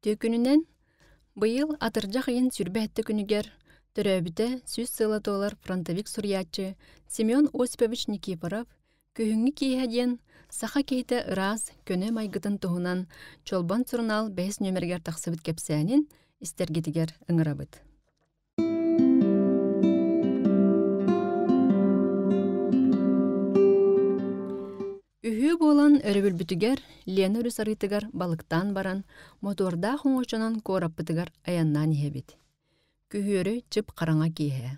Түөкүнүнэн быйыл атырдьах ыйын 27 күнүгэр төрөөбүтэ 100 сыла туолар фронтовик суруйааччы Семен Осипович Никифоров «Күһүҥҥү киэһэ» диэн саха киһитэ ыраас, көнө майгытын туһунан Чолбон сурунаал бэһис нүөмэригэр тахсыбыт кэпсээнин истэргитигэр ыҥырабыт. Үһүө буолан өрөбүлбүтүгэр Лена өрүс арыытыгар балыктаан баран, мотуордаах оҥочонон куораппытыгар айаннаан иһэбит. Күһүөрү чып хараҥа киэһэ.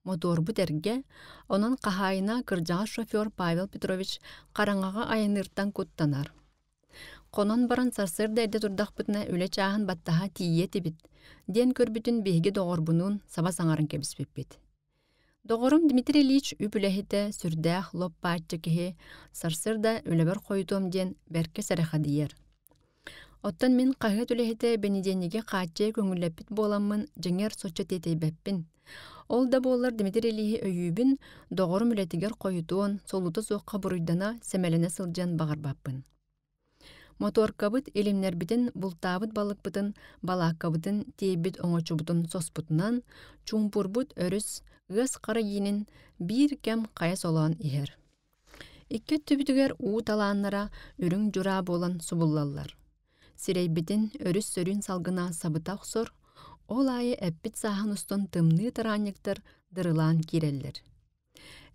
Мотуорбут эргэ, онон хаһаайына кырдьаҕас шофер Павел Петрович хараҥаҕа айанныыртан куттанар. Хонон баран сарсыарда эрдэ турдахпытына үлэ чааһын баттаһа тиийиэ этибит, диэн көрбүтүн биһиги доҕорбунуун саба саҥаран кэбиспиппит. Доҕорум Дмитрий Ильич үп үлэһитэ, сүрдээх лоп-бааччы киһи, сарсыарда үлэбэр хойутуом диэн бэркэ сэрэхэдийэр. Оттон мин хаһыат үлэһитэ бэнидиэнньиги хааччыйа көҥүллэппит буоламмын, дьиҥэр соччо тиэтэйбэппин. Ол да буоллар Дмитрий Ильиһи өйүүбүн, доҕорум үлэтигэр хойутуон, солуута суохха буруйдана, сэмэлэнэ сылдьыан баҕарбаппын. Моторкабыт илимнэрбитин, бултаабыт балыкпытын, балааккабытын тиэйбит оҥочобутун соспутунан, чуумпурбут өрүс ыас хара иинин биир кэм хайа солоон иһэр. Икки өттүбүтүгэр уу талааннара үрүҥ дьураа буолан субуллаллар. Сирэйбитин өрүс сөрүүн салгына сабыта охсор, ол аайы эппит сааһын устун тымныы тараанньыктар дырылаан киирэллэр.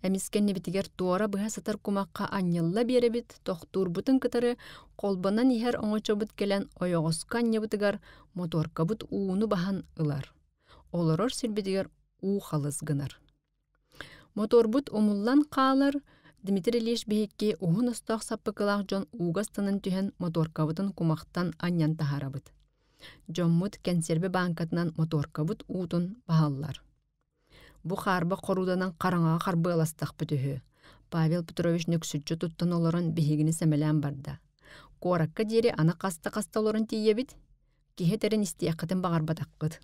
Эмискэ иннибитигэр туора быһа сытар кумахха анньылла биэрэбит, тохтуурбутун кытары холбонон иһэр оҥочобут кэлэн ойоҕоско анньыбытыгар моторкабыт ууну баһан ылар. Олорор сирбитигэр уу халыс гынар. Моторбут умуллан хаалар, Дмитрий Ильич биһикки уһун остоох саппыкылаах дьон ууга ыстанан түһэн моторкабытын кумахтан анньан таһаарабыт. Дьоммут кэнсиэрбэ бааҥкатынан моторкабыт уутун баһаллар. Бу хаарбах хорууданан хараҥаҕа харбыаластахпыт үһү. Павел Петрович нүксүччү туттан олорон биһигини сэмэлээн барда. Куоракка диэри аны хаста-хаста олорон тиийэбит? Киһи этэрин истиэххитин баҕарбатаххыт.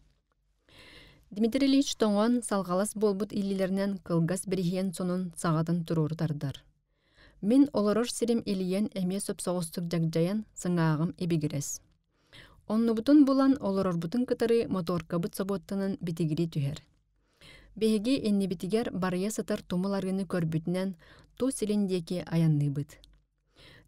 Дмитрий Ильич тоҥон, салҕалас буолбут илиилэринэн кылгас бириһиэн сонун саҕатын туруору тардар. Мин олорор сирим илийэн эмиэ сөп соҕустук дьагдьайан сыҥааҕым ибигирэс. Оннубутун булан олорорбутун кытары моторкабыт собуоттанан битигирии түһэр. Биһиги иннибитигэр барыйа сытар тумул арыыны көрбүтүнэн тус илин диэки айанныыбыт.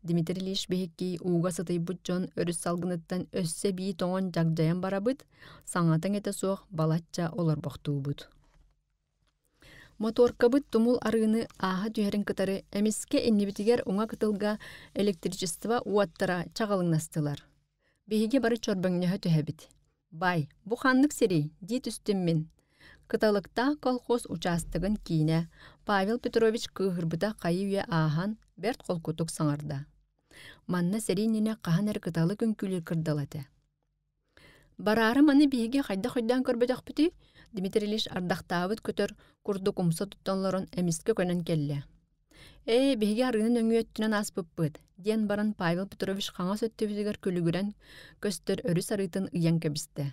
Дмитрий Ильич биһикки ууга сытыйбыт дьон өрүс салгыныттан өссө эбии тоҥон дьагдьайан барабыт, саҥата-иҥэтэ суох балачча олорбохтуубут. Моторкабыт тумул арыыны ааһа түһэрин кытары эмискэ иннибитигэр уҥа кытылга электричество уоттара чаҕылыҥнастылар. Биһиги бары чорбоҥноһо түһэбит. «Бай, бу ханнык сирий?» дии түстүм мин. Кыталыктаах колхоз учаастагын киинэ Павел Петрович кыыһырбыта хайы-үйэ ааһан, бэрт холкутук саҥарда. Манна сэрии иннинэ хаһан эрэ кыталык үҥкүүлүүр кырдал этэ. Бараары маны биһиги хайдах өйдөөн көрбөтөхпүтүй? Дмитрий Ильич ардахтаабыт көтөр курдук умса туттан олорон эмискэ көнөн кэллэ. «Ээ, биһиги арыыны нөҥүө өттүнэн ааспыппыт», диэн баран Павел Петрович хаҥас өттүбүтүгэр күлүгүрэн көстөр өрүс арыытын ыйан кэбистэ.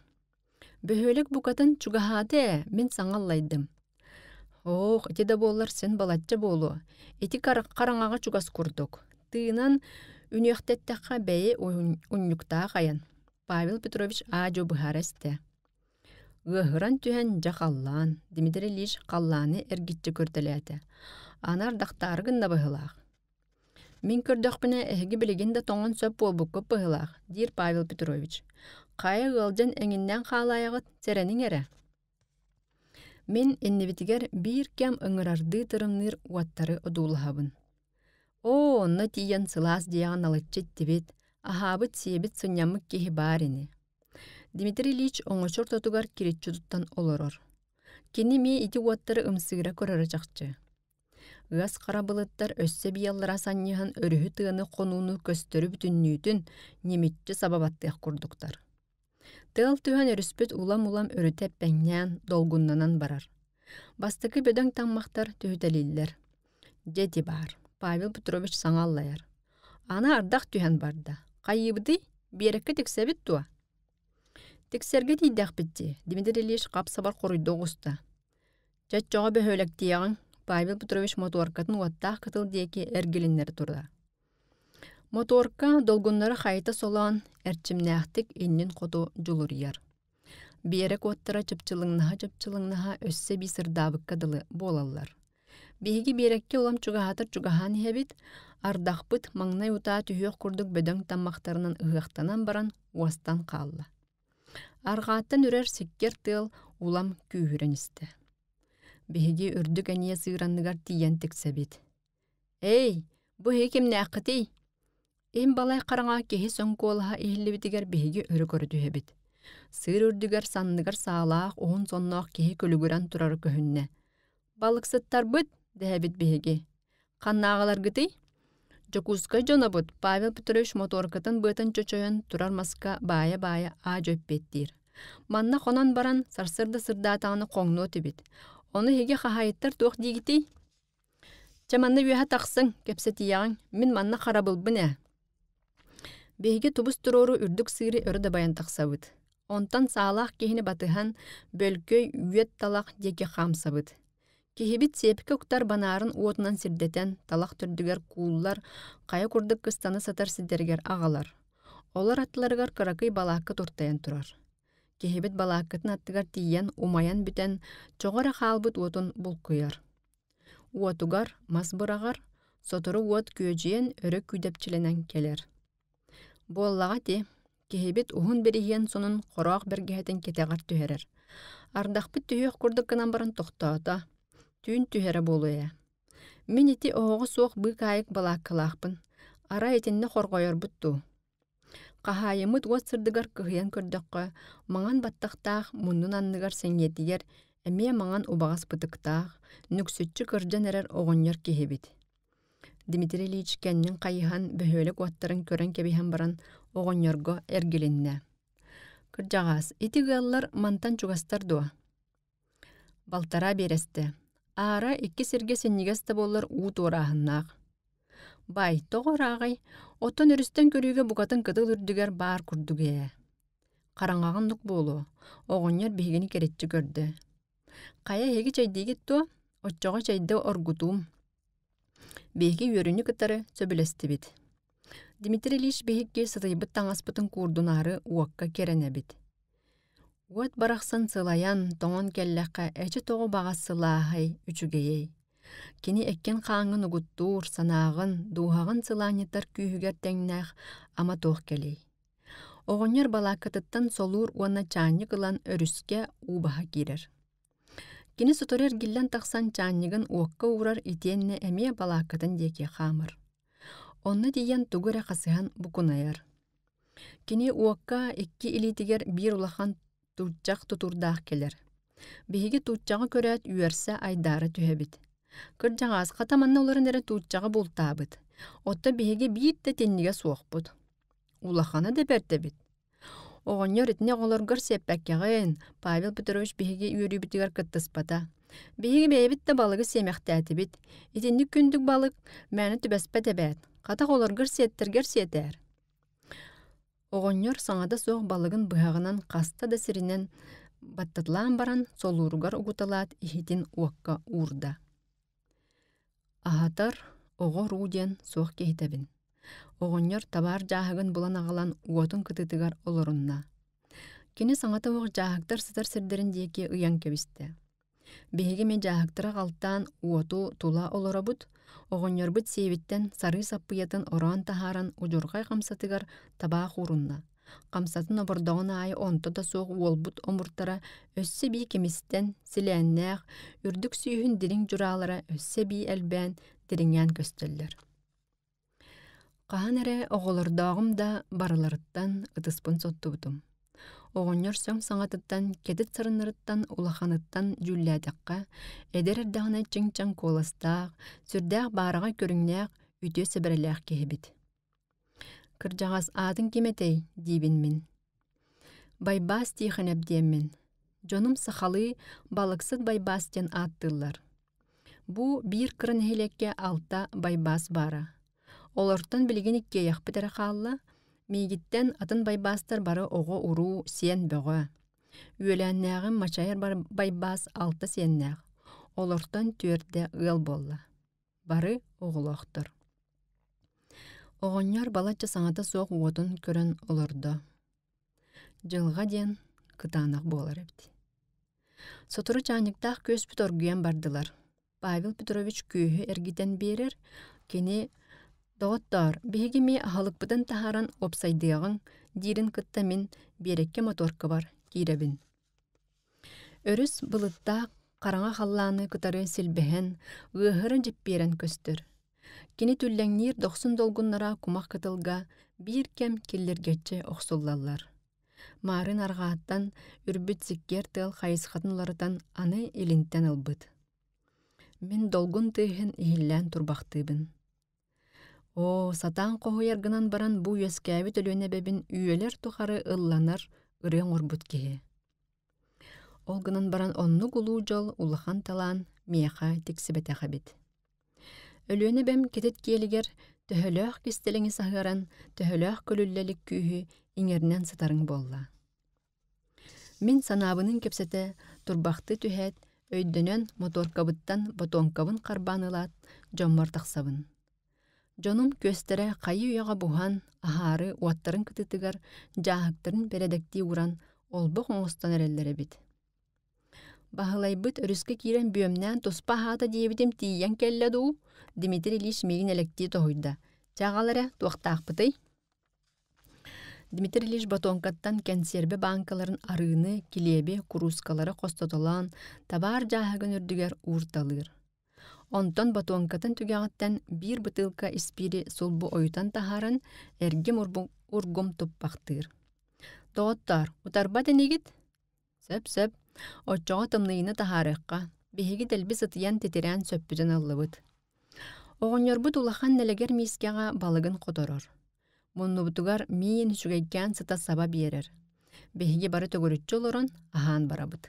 Бөһүөлэк букатын чугаһаата ээ, мин саҥа аллайдым. Оох, ити да буоллар син балачча буолуо. Ити хараҥаҕа чугас курдук. Тыынан үнүөхтэттэххэ бэйэ унньуктаах айан. Павел Петрович аа-дьуо быһаара истэ. Ыаһыран түһэн дьэ халлаан, Дмитрий Ильич халлааны эргиччи көрдөлөөтө. Аны ардахтаары гынна быһыылаах. Мин көрдөхпүнэ, эһиги билигин да тоҥон сөп буолбуккут быһыылаах, диир Павел Петрович. Хайа ыалдьан эҥиннээн хаалаайаҕыт, сэрэниҥ эрэ. Мин иннибитигэр биир кэм ыҥырардыы тырымныыр уоттары одуулаһабын. Оо, онно тиийэн сылаас дьиэҕэ налыччы иттибит, аһаабыт-сиэбит сынньаммыт киһи баар ини. Дмитрий Ильич оҥочо ортотугар кириччи туттан олорор. Кини эмиэ ити уоттары ымсыыра көрөрө чахчы. Ыас хара былыттар өссө биэллэрэ санньыһан өрүһү тыаны хонууну көстөрү бүтүннүүтүн ньимиччи саба баттыах курдуктар. Тыал түһэн өрүспүт улам-улам өрүтэ эппэҥнээн, долгуннанан барар. Бастакы бөдөҥ таммахтар түһүтэлииллэр. Дьэ ити баар, Павел Петрович саҥа аллайар. Аны ардах түһэн барда. Хайыыбытый? Биэрэккэ тиксэбит дуо? Тиксэргэ тиийдэхпит дии, Дмитрий Ильич хап-сабар хоруйда оҕуста. Чоччоҕо бөһүөлэктиэҕиҥ, Павел Петрович мотуоркатын уоттаах кытыл диэки эргилиннэри турда. Мотуорка долгуннары хайыта солоон, эрчимнээхтик иннин хоту дьулуруйар. Биэрэк уоттара чыпчылыҥнаһа-чыпчылыҥнаһа өссө эбии сырдаабыкка дылы буолаллар. Биһиги биэрэккэ улам чугаһаатар чугаһаан иһэбит, ардахпыт маҥнай утаа түһүөх курдук бөдөҥ таммахтарынан ыһыахтанан баран уостан хаалла. Арҕааттан үрэр сиккиэр тыал улам күүһүрэн истэ. Биһиги үрдүк эниэ сыыранныгар тиийэн тиксэбит. «Эй, бу эһиги кимнээххитий?» Им балай хараҥа киһи сөҥ куолаһа иһиллибитигэр биһиги өрө көрө түһэбит. Сыыр үрдүгэр санныгар саалаах уһун сонноох киһи күлүгүрэн турара көһүннэ. «Балыксыттарбыт!» дэһэбит биһиги. «Ханнааҕыларгытый?» Дьокуускай дьонобут Павел Петрович мотуоркатын быатын чочойон турар маска баайа-баайа аа-дьуо эппиэттиир. Манна хонон баран сарсыарда сырдаатаҕына хоҥнуо этибит. Ону эһиги хаһаайыттар туох диигитий? Чэ манна үөһэ тахсыҥ, кэпсэтиэҕиҥ, мин манна харабылбын ээ. Биһиги тубус туруору үрдүк сыыры өрө дабайан тахсабыт. Онтон саалаах киһини батыһан, бөлкөй үөт талах диэки хаамсабыт. Киһибит сиэпкэ уктар банаарын уотунан сирдэтэн, талах төрдүгэр кууллар, хайа курдук кыстана сытар сирдэригэр аҕалар. Олор аттыларыгар кыракый балаакка туртайан турар. Киһибит балааккатын аттыгар тиийэн умайан бүтэн, чоҕо эрэ хаалбыт уотун булкуйар. Уотугар мас быраҕар, сотору уот күөдьүйэн өрө күүдэпчилэнэн кэлэр. Буоллаҕа ити, киһибит уһун бириһиэн сонун хороох бэргэһэтин кэтэҕэр түһэрэр. Ардахпыт түһүөх курдук гынан баран тохтоото. Түүн түһэрэ буолуо ээ. Мин ити оһоҕо суох быыкаайык балааккалаахпын. Арай итиннэ хорҕойорбут дуу? Хаһаайыммыт уот сырдыгар кыһыйан көрдөххө, маҥан баттахтаах муннун анныгар сэҥийэтигэр эмиэ маҥан убаҕас бытыктаах, нүксүччү кырдьан эрэр оҕонньор киһибит. Дмитрий Ильич кэннин хайыһан бөһүөлэк уоттарын көрөн кэбиһэн баран оҕонньорго эргилиннэ. «Кырдьаҕаас, ити ыаллар мантан чугастар дуо?» Балтараа биэрэстэ. Аара икки сиргэ синньигэс да буоллар уу туорааһыннаах. Бай, тоҕо ырааҕый? Оттон өрүстэн көрүүгэ букатын кытыл үрдүгэр баар курдук ээ. Хараҥаҕа оннук буолуо. Оҕонньор биһигини кэриччи көрдө. Хайа эһиги чэйдиигит дуо? Оччоҕо чэйдэ оргутуум. Биһиги үөрүүнү кытары сөбүлэстибит. Дмитрий Ильич биһикки сытыйбыт таҥаспытын куурдунаары уокка кэрэнэбит. Уот барахсан сылайан, тоҥон кэллэххэ эчи тоҕо баҕас сылааһай, үчүгэйэй. Кини эккин-хааҥҥын угуттуур, санааҕын, дууһаҕын сылаанньытар күүһүгэр тэҥнээх ама туох кэлиэй. Оҕонньор балааккатыттан солуур уонна чаанньык ылан өрүскэ уу баһа киирэр. Кини сотору эргиллэн тахсан чаанньыгын уокка уурар итиэннэ эмиэ балааккатын диэки хаамар. Онно тиийэн тугу эрэ хасыһан букунайар. Кини уокка икки илиитигэр биир улахан тууччах тутуурдаах кэлэр. Биһиги тууччаҕы көрөөт үөрсэ айдаара түһэбит. Кырдьаҕас хата манна олорон эрэ тууччаҕы бултаабыт. Оттон биһиги биир да тиннигэ суохпут. Улахана да бэрт эбит. Оҕонньор итини оҕолоргор сиэппэккэҕин, Павел Петрович биһиги үөрүүбүтүгэр кыттыспата. Биһиги бэйэбит да балыгы сиэмэхтээтибит. Итинник күндүк балык мээнэ түбэспэт эбээт. Хата оҕолоргор сиэттэргэр сиэтээр. Оҕонньор саҥата суох балыгын быһаҕынан хаста да сиринэн баттаталаан баран солууругар угуталаат иһитин уокка уурда. Аһатар, оҕо-уруу диэн суох киһитэбин. Оҕонньор табаар дьааһыгын булан аҕалан уотун кытыытыгар олорунна. Кини саҥата суох дьааһыктар сытар сирдэрин диэки ыйан кэбистэ. Биһиги эмиэ дьааһыктары аҕалтаан уоту тула олоробут, оҕонньорбут сиэбиттэн сарыы саппыйатын ороон таһааран удьурҕай хамсатыгар табаах уурунна. Хамсатын обордоҕун аайы онто да суох уолбут омуртара өссө эбии кимистэн, силээннээх, үрдүк сүүһүн дириҥ дьураалара өссө эбии элбээн, дириҥээн көстөллөр. Хаһан эрэ оҕолордооҕум да барыларыттан ытыспын соттубутум. Оҕонньор сөҥ саҥатыттан, кэтит сарыннарыттан улаханыттан дьүүллээтэххэ, эдэр эрдэҕинэ чиҥ-чаҥ куоластаах, сүрдээх баараҕай көрүҥнээх, үтүө сэбэрэлээх киһибит. Кырдьаҕас аатыҥ ким этэй? диибин мин. Байбаас Тиихэнэп диэммин. Дьонум сахалыы Балыксыт Байбаас диэн ааттыыллар. Бу биир кыра нэһилиэккэ алта байбаас баара. Олортон билигин иккиэйэхпит эрэ хаалла. Миигиттэн атын байбаастар бары оҕо-уруу, сиэн бөҕө. Үөлээннээҕим Мачайар Байбаас алта сиэннээх. Олортон түөрдэ ыал буолла. Бары оҕолоохтор. Оҕонньор балачча саҥата суох уотун көрөн олордо. Дьылҕа диэн кытаанах буолар эбит. Сотору чаанньыктаах күөспүт оргуйан бардылар. Павел Петрович күөһү эргитэн биэрэр, кини «Доҕоттоор, биһиги эмиэ аһылыкпытын таһааран уопсайдыаҕыҥ» диирин кытта мин биэрэккэ моторкабар киирэбин. Өрүс былыттаах хараҥа халлааны кытары силбэһэн, ыаһыран дьиппиэрэн көстөр. Кини түллэҥниир дохсун долгуннара кумах кытылга биир кэм киллиргэччи охсуллаллар. Маарын арҕааттан үрбүт сиккиэр тыал хайысхатын уларытан аны илинтэн ылбыт. Мин долгун тыаһын иһиллээн турбахтыыбын. Оо, сатаан хоһуйар гынан баран бу үөскээбит Өлүөнэ эбэбин үйэлэр тухары ылланар ырыа оҥорбут киһи. Ол гынан баран оннук улуу дьол, улахан талаан миэхэ тиксибэтэх эбит. Өлүөнэ эбэм кэтит киэлигэр төһөлөөх кистэлэҥи саһыаран, төһөлөөх көлүллэ илик күүһү иҥэринэн сытарыҥ буолла. Мин санаабынын кэпсэтэ, турбахтыы түһээт, өйдөнөн мотуоркабыттан ботуоҥкабын харбаан ылаат, дьоммор тахсабын. Дьонум күөстэрэ хайыы-үйэҕэ буһан, аһаары уоттарын кытыытыгар дьааһыктарын бэрэдэктии ууран, олбох оҥостон эрэллэр эбит. Баһылайбыт өрүскэ киирэн бүөмнээн туспа аһаата диэбитим тиийэн кэллэ дуу, Дмитрий Ильич миигин элэктии тоһуйда. Чэ аҕал эрэ, туохтаахпытый? Дмитрий Ильич ботуоҥкаттан кэнсиэрбэ бааҥкаларын арыыны, килиэби, куруускалары хостотолоон, табаар дьааһыгын үрдүгэр уурталыыр. Онтон ботуоҥкатын түгэҕиттэн биир бытыылка испиири сулбу ойутан таһааран, эргим ургум туппахтыыр. «Доҕоттоор, утарбат инигит?» «Сөп-сөп. Оччоҕо тымныйыны таһаарыахха. Биһиги дэлби сытыйан титирээн сөппүтүн ыллыбыт». Оҕонньорбут улахан нэлэгэр миискэҕэ балыгын хоторор. Муннубутугар миин үчүгэйкээн сыта саба биэрэр. Биһиги бары төгүрүччү олорон аһаан барабыт.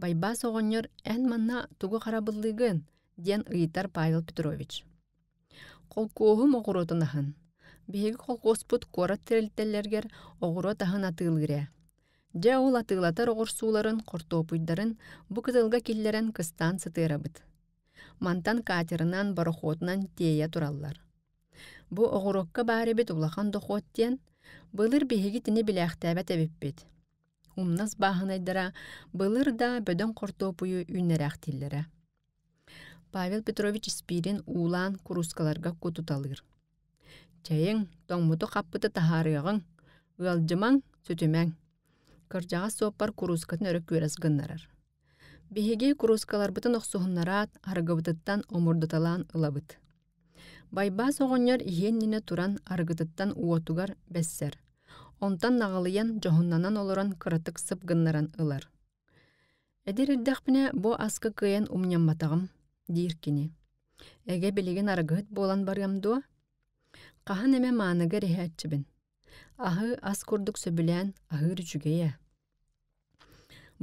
Байбаас оҕонньор эн манна тугу харабыллыыгын? диэн ыйытар Павел Петрович. Холкуоһум оҕуруотун аһын. Биһиги холкуоспут куорат тэрилтэлэригэр оҕуруот аһын атыылыыр ээ. Дьэ ол атыылатар оҕурсууларын, хортуоппуйдарын бу кытылга киллэрэн кыстаан сытыарабыт. Мантан катерынан, борохуотунан тиэйэ тураллар. Бу оҕуруокка баар эбит улахан дохуот диэн, былыр биһиги итини билээхтээбэт эбиппит. Умнас бааһынайдара былыр да бөдөҥ хортуоппуйу үүннэрээхтииллэрэ. Павел Петрович испиирин уулаан куруускаларга кутуталыыр. «Чэйиҥ, тоҥмуту хаппыты таһаарыаҕыҥ, ыалдьымаҥ, сүтүмэҥ». Кырдьаҕас суоппар куруускатын өрө күөрэс гыннарар. Биһиги куруускаларбытын охсуһуннараат, арыгыбытыттан омурдуталаан ылабыт. Байбаас оҕонньор иһиэн иннинэ туран арыгытыттан уотугар бэссэр. Онтон наҕылыйан, дьоһуннанан олорон кыратык сып гыннаран ылар. «Эдэр эрдэхпинэ бу аска кыайан умньамматаҕым» диир кини. «Эгэ билигин арыгыһыт буолан барыам дуо? Хаһан эмэ мааныга эриһээччибин. Аһы ас курдук сөбүлээн аһыыр үчүгэйэ.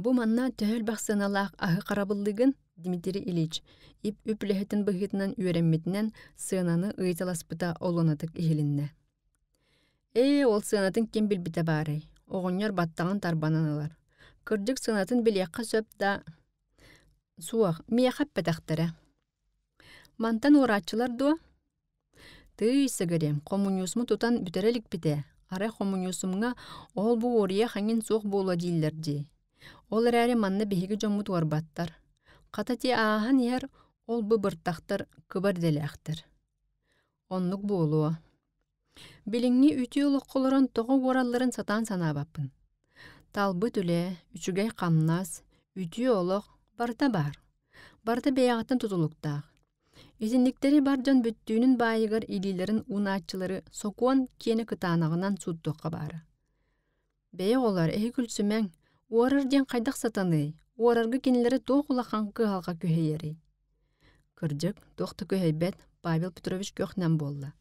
Бу манна төһө элбэх сыаналаах аһы харабыллыыгын, Дмитрий Ильич үп үлэһитин быһыытынан үөрэммитинэн сыананы ыйыталаспыта олуонатык иһилиннэ. Ээ, ол сыанатын ким билбитэ баарай, оҕонньор баттаҕын тарбанан ылар. Кырдьык сыанатын билиэххэ сөп да, суох, миэхэ эппэтэхтэрэ. Мантан уорааччылар дуо? Тыый, сэгэрим, хомуньуусуму тутан бүтэрэ иликпит ээ. Арай хомуньуусумҥа ол-бу уоруйах эҥин суох буолуо дииллэр дии. Ол эрээри манна биһиги дьоммут уорбаттар. Хата ити ааһан иһэр ол-бу быртахтар кыбар идэлээхтэр. Оннук буолуо. Билиҥҥи үтүө олоххо олорон тоҕо уоралларын сатаан санаабаппын. Талбыт үлэ, үчүгэй хамнас, үтүө олох барыта баар. Барыта бэйэҕиттэн тутулуктаах. Итинниктэри бар дьон бүттүүнүн баайыгар илиилэрин уунааччылары сокуон киэнэ кытаанаҕынан сууттуохха баара. Бэйэ оҕолор эһи күлсүмэҥ, уорар диэн хайдах сатаныай, уорарга кинилэри туох улахан кыһалҕа күһэйэрий? Кырдьык, туох да күһэйбэт, Павел Петрович көх-нэм буолла.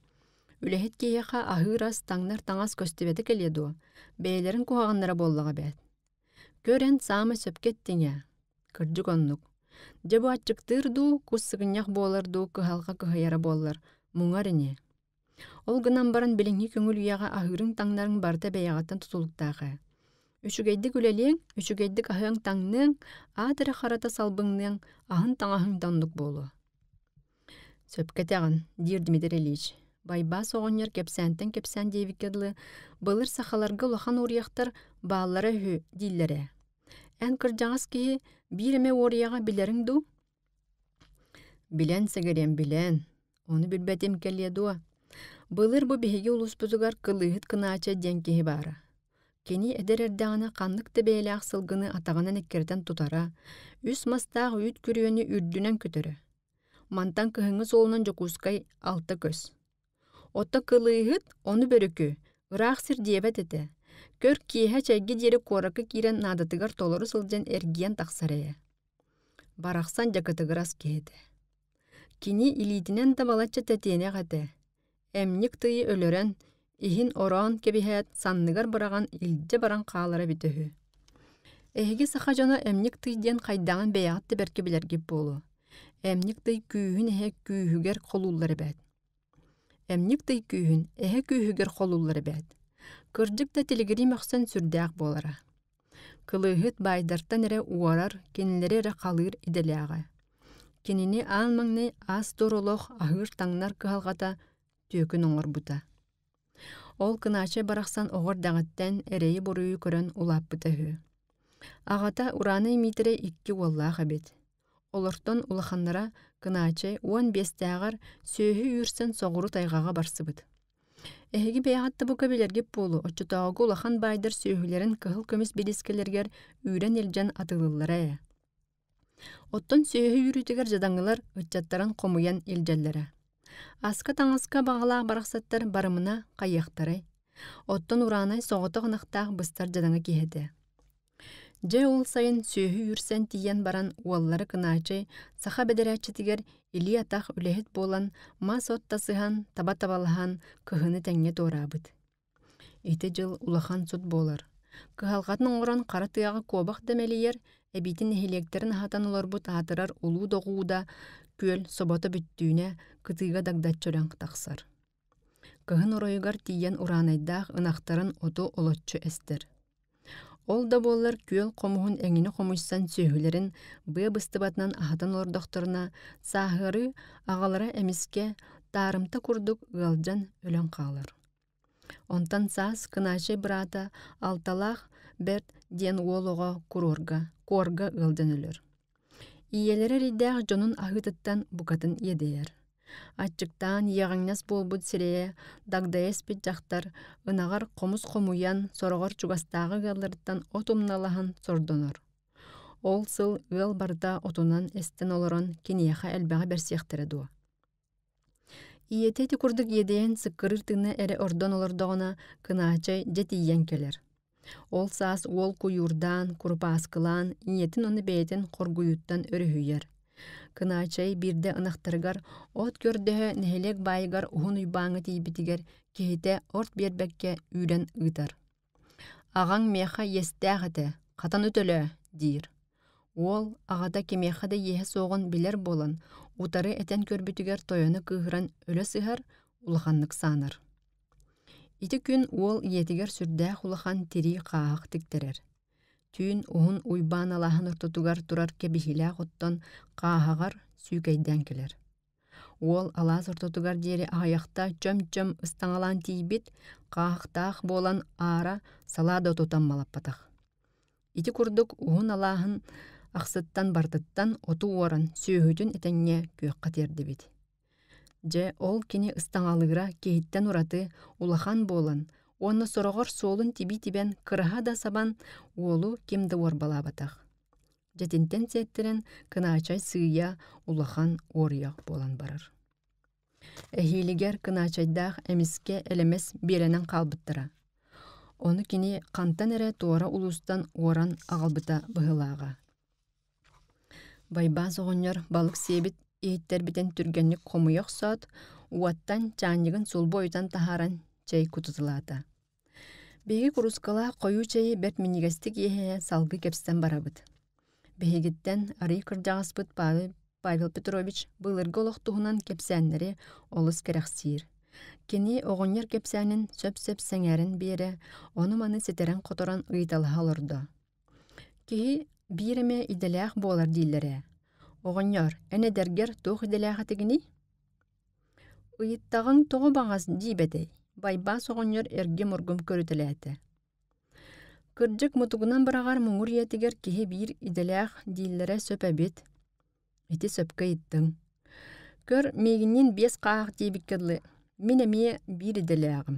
Үлэһит киһиэхэ аһыыр ас, таҥнар таҥас көстүбэтэ кэлиэ дуо, бэйэлэрин куһаҕаннара буоллаҕа эбээт. Көр эн саамай сөпкө эттиҥ ээ. Кырдьык оннук. Дьэ бу аччыктыыр дуу, кус сыгынньах буолар дуу кыһалҕа кыһыйара буоллар, муҥар ини. Ол гынан баран билиҥҥи көҥүл үйэҕэ аһыырыҥ-таҥнарыҥ барыта бэйэҕиттэн тутулуктаах ээ. Үчүгэйдик үлэлиэҥ, үчүгэйдик аһыаҥ-таҥныаҥ, аат эрэ харата салбыҥныаҥ, аһын-таҥаһыҥ да оннук буолуо. Сөпкө этэҕин, диир Дмитрий Ильич. Байбаас оҕонньор кэпсээнтэн кэпсээн диэбиккэ дылы, былыр сахаларга улахан уоруйахтар бааллара үһү дииллэрэ. Эн кырдьаҕас киһи биир эмэ уоруйаҕы билэриҥ дуу? Билэн сэгэриэм билэн, ону билбэтим кэлиэ дуо? Былыр бу биһиги улууспутугар Кылыыһыт Кынаача диэн киһи баара. Кини эдэр эрдэҕинэ ханнык да бэйэлээх сылгыны атаҕынан эккирэтэн тутара, үс мастаах үүт күрүөнү үрдүнэн көтөрө. Мантан кыһыҥҥы суолунан Дьокуускай 6 көс. Отто Кылыыһыт ону бөрүкү, ыраах сир диэбэт этэ. Көр киэһэ чэйгэ диэри куоракка киирэн наадатыгар толору сылдьан эргийэн тахсар ээ. Барахсан дьакытыгырас киһи этэ. Кини илиитинэн да балачча тэтиэнэх этэ. Эмньик тыйы өлөрөн, иһин ороон кэбиһээт, санныгар быраҕан илдьэ баран хаалара эбитэ үһү. Эһиги саха дьоно эмньик тый диэн хайдаҕын бэйэҕит да бэркэ билэргит буолуо. Эмньик тый күүһүн эһэ күүһүгэр холууллар эбээт. Эмньик тый күүһүн эһэ күүһүгэр холууллар эбээт. Кырдьык да тилигирии мөхсөн сүрдээх буолара. Кылыыһыт баайдартан эрэ уорар, кинилэри эрэ халыыр идэлээҕэ. Кинини аан маҥнай аас-туор олох аһыыр-таҥнар кыһалҕата түөкүн оҥорбута. Ол Кынаачай барахсан оҕо эрдэҕиттэн эрэйи-буруйу көрөн улааппыта үһү. Аҕата Ураанай Миитэрэй икки уоллаах эбит. Олортон улаханнара Кынаачай 15-тээҕэр сүөһү үүрсэн соҕуруу тайҕаҕа барсыбыт. Эһиги бэйэҕит да бука билэргит буолуо, оччотооҕу улахан баайдар сүөһүлэрин кыһыл көмүс бириискэлэригэр үүрэн илдьэн атыылыыллара ээ. Оттон сүөһү үүрүүтүгэр дьадаҥылар ыччаттарын хомуйан илдьэллэрэ. Аска-таҥаска баҕалаах барахсаттар барымына хайыахтарай? Оттон Ураанай соҕотох ынахтаах быстар дьадаҥы киһи этэ. Дьэ ол сайын сүөһү үүрсэн тиийэн баран уоллара Кынаачай саха бэдэрээччитигэр илии-атах үлэһит буолан мас-от тасыһан, таба табалаһан кыһыны тэҥҥэ туораабыт. Ити дьыл улахан сут буолар. Кыһалҕатын оҥорон хара тыаҕа куобах да мэлийэр, эбиитин нэһилиэктэрин аһатан олорбут аатырар улуу доҕууда күөл собото бүттүүнэ кытыыга дагдаччы өлөн тахсар. Кыһын оройугар тиийэн ураанайдаах ынахтарын оту олоччу эстэр. Ол да буоллар күөл хомуһун эҥини хомуйсан сүөһүлэрин быа быстыбатынан аһатан олордохторуна, сааһыары аҕалара эмискэ таарымта курдук ыалдьан өлөн хаалар. Онтон саас Кынаачай быраата Алталаах Бэрт диэн уол оҕо куруорга, куорга ыалдьан өлөр. Ийэлэрэ эрэйдээх дьонун аһыытыттан букатын иэдэйэр. Аччыктаан иэҕэҥнэс буолбут сирэйэ дагдайа испит дьахтар ынаҕар хомус хомуйан, сороҕор чугастааҕы ыалларыттан от умналаһан сордонор. Ол сыл ыал барыта отунан эстэн олорон киниэхэ элбэҕи бэрсиэхтэрэ дуо? Ийэтэ ити курдук иэдэйэн сыккырыыр тыына эрэ ордон олордоҕуна, Кынаачай дьэ тиийэн кэлэр. Ол саас уол куйуурдаан, курупааскылаан, ийэтин уонна бэйэтин хоргуйууттан өрүһүйэр. Кынаачай биирдэ ынахтарыгар от көрдөһө нэһилиэк баайыгар Уһун Уйбааҥҥа тиийбитигэр киһитэ орт биэрбэккэ үүрэн ыытар. Аҕаҥ миэхэ иэстээх этэ, хатан өтөлөө диир. Уол аҕата кимиэхэ да иэһэ суоҕун билэр буолан, утары этэн көрбүтүгэр тойоно кыыһыран өлө сыһар, улаханнык саанар. Ити күн уол ийэтигэр сүрдээх улахан тирии хааһах тиктэрэр. Түүн Уһун Уйбаан алааһын ортотугар турар кэбиһиилээх оттон хааһаҕар сүүкэйдээн кэлэр. Уол алаас ортотугар диэри аҕыйахта чөм-чөм ыстаҥалаан тиийбит, хааһахтаах буолан аара салаа да тутан малаппатах. Ити курдук уһун алааһын ахсыттан барытыттан оту уоран сүөһүтүн этэҥҥэ күөххэ тиэрдибит. Дьэ, ол кини ыстаҥалыыра киһиттэн ураты улахан буолан уонна сороҕор суолун тибии тибэн кыраһа да сабан уолу ким да уорбалаабатах. Дьэтинтэн сиэттэрэн Кынаачай сыыйа улахан уоруйах буолан барар. Эһиилигэр Кынаачайдаах эмискэ элэмэс биэрэнэн хаалбыттара. Ону кини хантан эрэ туора улуустан уоран аҕалбыта быһыылааҕа. Байбаас оҕонньор балык сиэбит иһиттэрбитин түргэнник хомуйа охсоот, уоттан чаанньыгын сулбу ойутан таһааран чэй кутуталаата. Биһиги куруускалаах хойуу чэйи бэрт минньигэстик иэһэ салгыы кэпсэтэн барабыт. Биһигиттэн арыый кырдьаҕаспыт Павел, Павел Петрович былыргы олох туһунан кэпсээннэри олус кэрэхсиир. Кини оҕонньор кэпсээнин сөп-сөп сэҥээрэн биэрэ, ону-маны ситэрэн-хоторон ыйыталаһа олордо. Киһи биир эмэ идэлээх буолар дииллэр ээ. Оҕонньор, эн эдэргэр туох идэлээх этигиний? Ыйыттаҕыҥ тоҕо баҕас дьиибэтэй, Байбаас оҕонньор эргим-ургум көрүтэлээтэ. Кырдьык мутугунан быраҕар муҥур ийэтигэр киһи биир идэлээх дииллэрэ сөп эбит. Ити сөпкө ыйыттыҥ. Көр, миигинниин биэс хааһах диэбиккэ дылы, мин эмиэ биир идэлээҕим.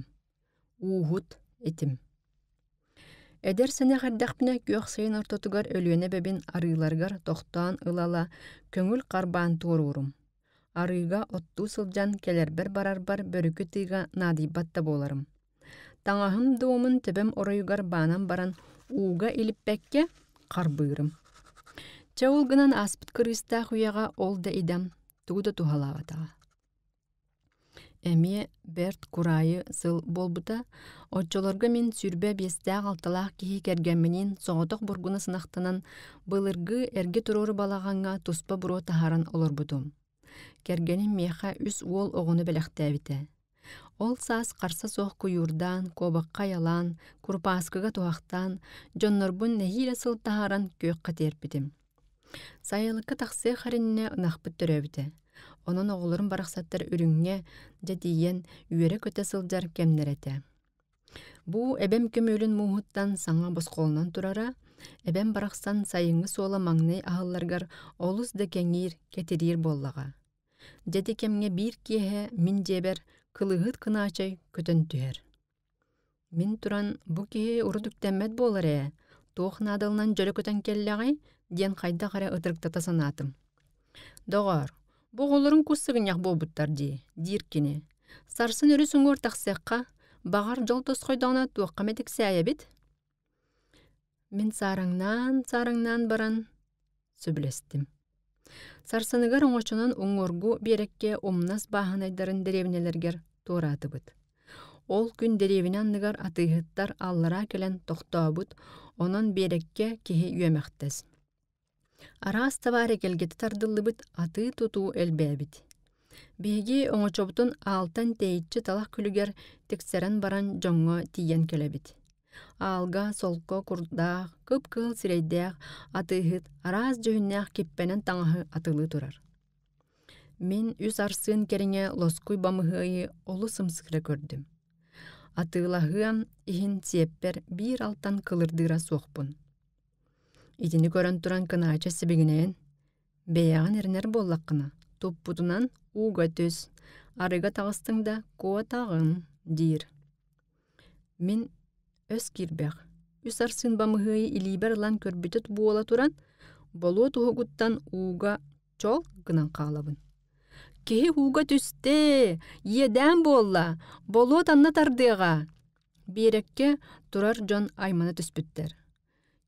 Ууһут этим. Эдэр сэнэх эрдэхпинэ күөх сайын ортотугар Өлүөнэ эбэбин арыыларыгар тохтоон ыла-ыла көҥүл харбаан туоруурум. Арыыга оттуу сылдьан кэлэрбэр-барарбар бөрүкү тыыга наадыйбат да буоларым. Таҥаһым дуомун төбөм оройугар баанан баран ууга илиппэккэ харбыырым. Чэ ол гынан ааспыт кырыыстаах үйэҕэ ол да идэм тугу да туһалаабатаҕа. Эмиэ бэрт кураайы сыл буолбута. Оччолорго мин 25-алталаах киһи кэргэмминиин соҕотох бургуна сынахтанан былыргы эргэ туруору балаҕаҥҥа туспа буруо таһааран олорбутум. Кэргэним миэхэ үс уол оҕону бэлэхтээбитэ. Ол саас харса суох куйуурдаан, куобахха айалаан, курупааскыга туһахтаан, дьоннорбун нэһиилэ сыл таһааран күөххэ тиэрпитим. Сайылыкка тахсыах эриннэ ынахпыт төрөөбүтэ. Онон оҕолорум барахсаттар үрүҥҥэ дьэ тиийэн үөрэ-көтө сылдьар кэмнэрэ этэ. Бу эбэм көмүөлүн мууһуттан саҥа босхолонон турара, эбэм барахсан сайыҥҥы суола маҥнай аһылларыгар олус да кэҥиир, кэтириир буоллаҕа. Дьэ ити кэмҥэ биир киэһэ мин дьиэбэр кылыһыт Кынаачай көтөн түһэр. Мин туран бу киһи урут үктэммэт буолар ээ, туох наадалынан дьөрү көтөн кэллэҕэй диэн хайдах эрэ ытырыктата санаатым. Доҕоор, бу оҕолоруҥ кус сыгынньах буолбуттар дии, диир кини. Сарсын өрүс уҥуор тахсыахха, баҕар дьол тосхойдоҕуна туохха эмэ тиксээйэбит. Мин саараҥнаан-саараҥнаан баран сөбүлэстим. Сарсыныгар оҥочонон уҥуоргу биэрэккэ умнас бааһынайдарын дэриэбинэлэригэр туораатыбыт. Ол күн дэриэбинэ анныгар атыыһыттар аллараа кэлэн тохтообут, онон биэрэккэ киһи үөмэхтэс. Араас табаар эгэлгэтэ тардыллыбыт атыы-тутуу элбээбит. Биһиги оҥочобутун аалтан тэйиччи талах күлүгэр тиксэрэн баран дьоҥҥо тиийэн кэлэбит. Аалга солко курдаах, кып-кыһыл сирэйдээх атыыһыт араас дьүһүннээх киппэнэн таҥаһы атылыы турар. Мин үс арсыын кэриҥэ лоскуй бамыһыайы олус ымсыыра көрдүм. Атыылаһыам иһин сиэппэр биир алтан кылырдыыра суохпун. Итини көрөн туран Кынаача сибигинэйэн «Бэйэҕин эрэнэр буоллаххына, туппутунан ууга түс, арыыга таҕыстыҥ да куотаҕын» диир. Мин өс киирбэх, үс арсыын бамыһыайы илиибэр ылан көрбүтэ буола туран, болуот уһугуттан ууга чол гынан хаалабын. «Киһи ууга түстэ! Иэдээн буолла! Болуот анна тардыаҕа!» Биэрэккэ турар дьон аймана түспүттэр.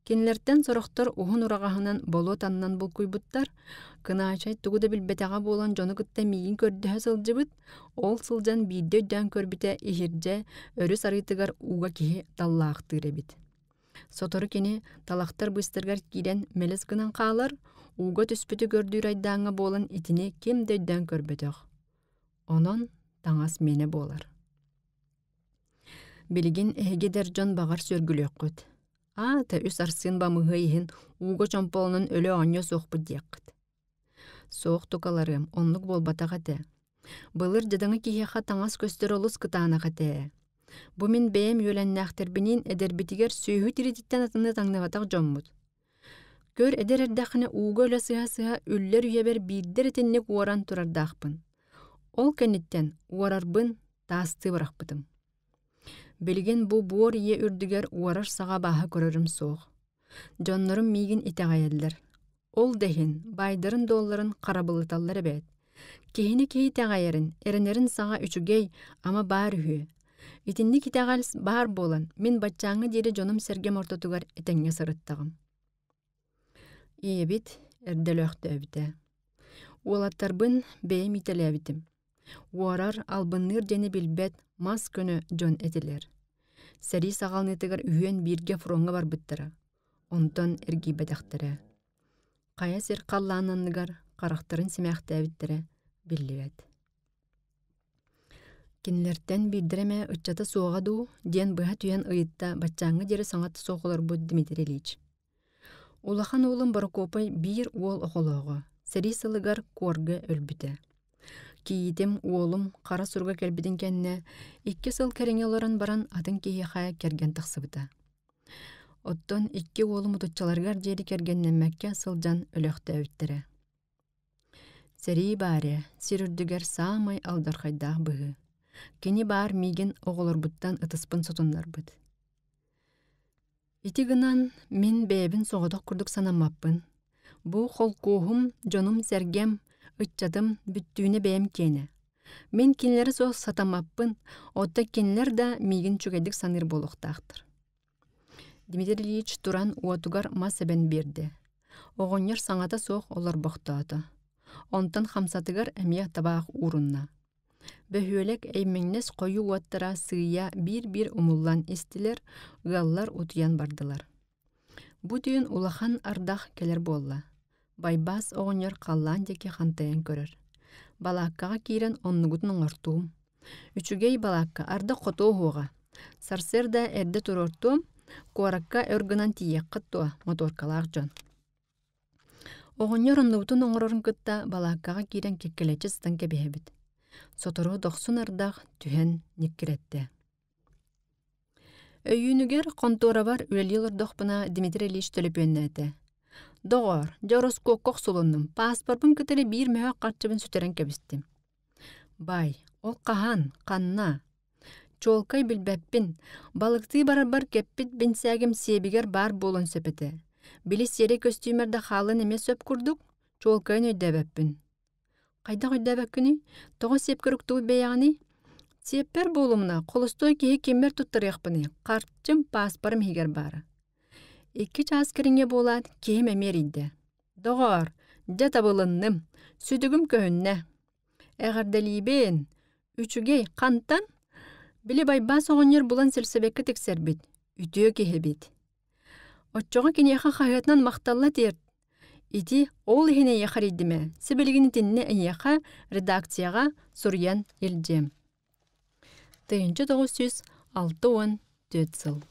Кинилэртэн сорохтор уһун ураҕаһынан болуот аннынан булкуйбуттар, Кынаачай тугу да билбэтэҕэ буолан дьону кытта миигин көрдөһө сылдьыбыт, ол сылдьан биирдэ өйдөөн көрбүтэ иһирдьэ өрүс арыытыгар ууга киһи таллаахтыыр эбит. Сотору кини талахтар быыстарыгар киирэн мэлис гынан хаалар, ууга түспүтү көрдүүр айдааҥҥа буолан итини ким да өйдөөн көрбөтөх. Онон таҥас миэнэ буолар. Билигин эһиги эдэр дьон баҕар сүөргүлүөххүт. Аата үс арсыын бамыһыай иһин ууга чомполонон өлө оонньуо суохпут диэххит. Суох тукаларыам, оннук буолбатах этэ. Былыр дьадаҥы киһиэхэ таҥас көстөр олус кытаанах этэ ээ. Бу мин бэйэм үөлэннээхтэрбиниин эдэрбитигэр сүөһү тириититтэн атыны таҥныбатах дьоммут. Көр эдэр эрдэххинэ ууга өлө сыһа-сыһа үллэр үйэбэр биирдэ эрэ итинник уоран турардаахпын. Ол кэнниттэн уорарбын таастыы бырахпытым. Билигин бу буор ийэ үрдүгэр уорар саҕа абааһы көрөрүм суох. Дьоннорум миигин итэҕэйэллэр. Ол да иһин баайдарын-дуолларын харабыллаталлар эбээт. Киһини киһи итэҕэйэрин, эрэнэрин саҕа үчүгэй, ама баар үһү. Итинник итэҕэл баар буолан, мин баччааҥҥа диэри дьонум-сэргэм ортотугар этэҥҥэ сырыттаҕым. Ийэбит эрдэ өлөөхтөөбүтэ. Уолаттарбын бэйэм иитэлээбитим. Уорар, албынныыр диэни билбэт мас көнө дьон этилэр. Сэрии саҕаланыытыгар үһүөн бииргэ фроҥҥа барбыттара. Онтон эргийбэтэхтэрэ. Хайа сир халлаан анныгар харахтарын симээхтээбиттэрэ биллибэт. Кинилэртэн биирдэрэ эмэ ыччата суоҕа дуу диэн быһа түһэн ыйытта баччааҥҥа диэри саҥата суох олорбут Дмитрий Ильич. Улахан уолум Борокуопай биир уол оҕолооҕо, сэрии сылыгар куорга өлбүтэ. Кийиитим, уолум хара суруга кэлбитин кэннэ икки сыл кэриҥэ олорон баран атын киһиэхэ кэргэн тахсыбыта. Оттон икки уолум утуччаларыгар диэри кэргэннэммэккэ сылдьан өлөөхтөөбүттэрэ. Сэрии баарэ сир үрдүгэр саамай алдьархайдаах быһыы. Кини баар миигин оҕолорбуттан ытыспын сотуннарбыт. Ити гынан мин бэйэбин соҕотох курдук санаммаппын. Бу холкуоһум, дьонум-сэргэм, ыччатым бүттүүнэ бэйэм киэнэ. Мин кинилэри суох сатаммаппын, оттон кинилэр да миигин үчүгэйдик саныыр буолуохтаахтар. Дмитрий Ильич туран уотугар мас эбэн биэрдэ. Оҕонньор саҥата суох олорбохтоото. Онтон хамсатыгар эмиэ табаах уурунна. Бөһүөлэк эймэҥнэс хойуу уоттара сыыйа биир-биир умуллан истилэр, ыаллар утуйан бардылар. Бу түүн улахан ардах кэлэр буолла. Байбаас оҕонньор халлаан диэки хантайан көрөр. Балааккаҕа киирэн оннугутун оҥортуум. Үчүгэй балаакка ардах хотуо уһуоҕа. Сарсыарда эрдэ туруортуом, куоракка өр гынан тиийиэххит дуо, мотуоркалаах дьон. Оҕонньор оннубутун оҥорорун кытта балааккаҕа киирэн кэккэлэччи сытан кэбиһэбит. Сотору дохсун ардах түһэн ньиккирэттэ. Өйүүнүгэр хонтуорабар үлэлии олордохпуна Дмитрий Ильич төлөпүөннээтэ: «Доҕоор, дьэ ороскуокка охсулуннум, пааспарбын кытары биир мөһөөх харчыбын сүтэрэн кэбистим». «Бай, ол хаһан, ханна?» «Чуолкай билбэппин, балыктыы барарбар кэппит бинсээгим сиэбигэр баар буолуон сөп этэ. Били сиэрэй көстүүмэр да хаалан эмиэ сөп курдук, чуолкайын өйдөөбөппүн». Хайдах өйдөөбөккүнүй? Тоҕо сиэпкэр уктубут бэйэҕиний? Сиэппэр буолумуна, холостуой киһи киммэр туттарыахпыный? Харчым, пааспарым иһигэр баара. Икки чаас кэриҥэ буолаат, киһим эмиэ эрийдэ. Доҕоор, дьэ табылынным, сүтүгүм көһүннэ. Эҕэрдэлиибин. Үчүгэй, хантан? Били Байбаас оҕонньор булан силсэбэккэ тиксэрбит. Үтүө киһи эбит. Оччоҕо киниэхэ хаһыатынан махталла тиэрт. Ити ол иһин эйиэхэ эрийдим ээ, сибилигин итиннэ эйиэхэ редакцияҕа суруйан илдьиэм. 1964 сыл.